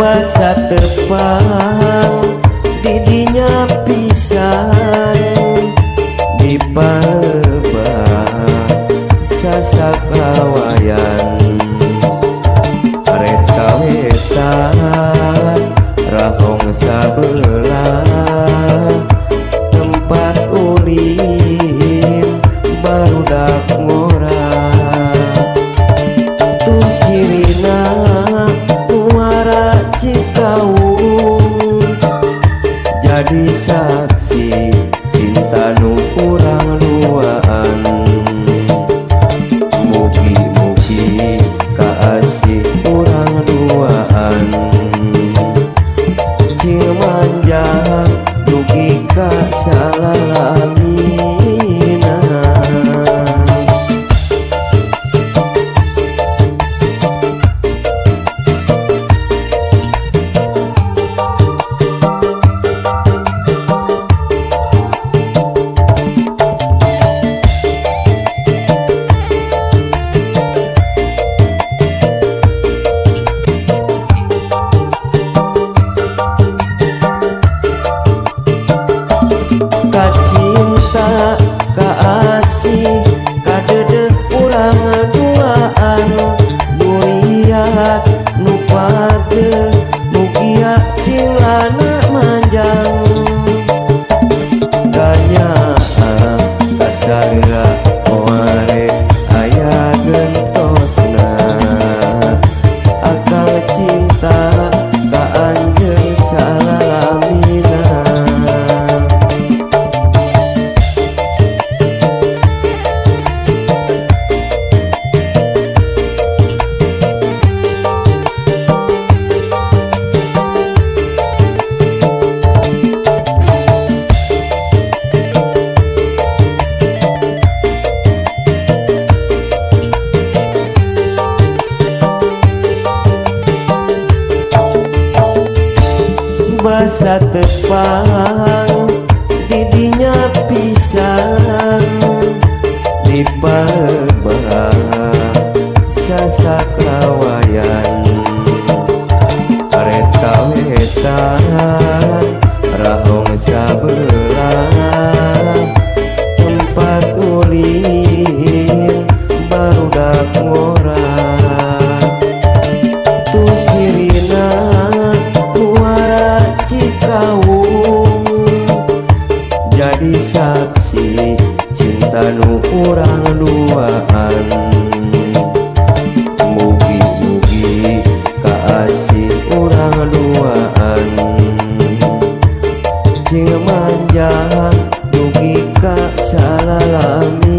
Basa tepang didinya pisan di palebah sasakawayan reta wetan rahong sabelah tempat ulin barudak ngora tuh cirina muara Cikaung jadi saksi cinta nu urang duaan mugi-mugi kaasih urang duaan cing manjang dugi ka salalamina. Kacinta kaasih kadeudeuk urang duaan duriat nu pageuh mugia cing lana manjang kanyaah kasalila moal aya gentosna akang cinta ka anjeun salalamina. Basa tepang didinya pisan di palebah sasakawayan reta wetan rahong sabelah tempat ulin barudak ngora tuh cirina muara Cikaung jadi saksi cinta nu urang duaan mugi-mugi kaasih urang duaan cing manjang dugi ka salalamina.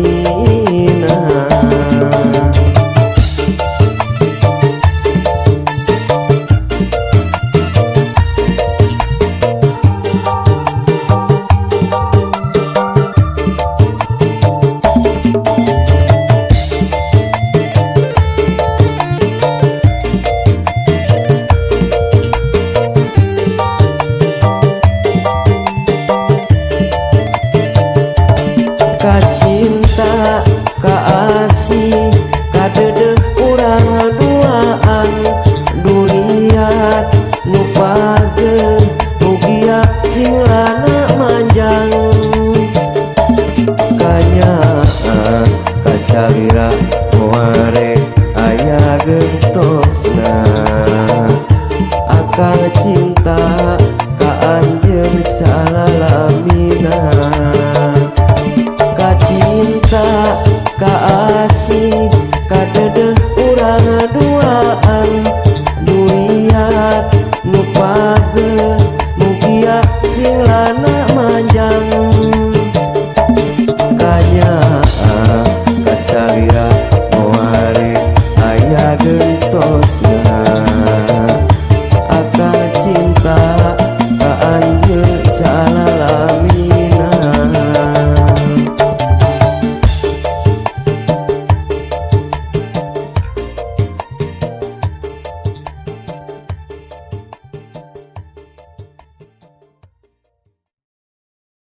Kacinta kaasih kadeudeuk urang duaan duriat nu pageuh.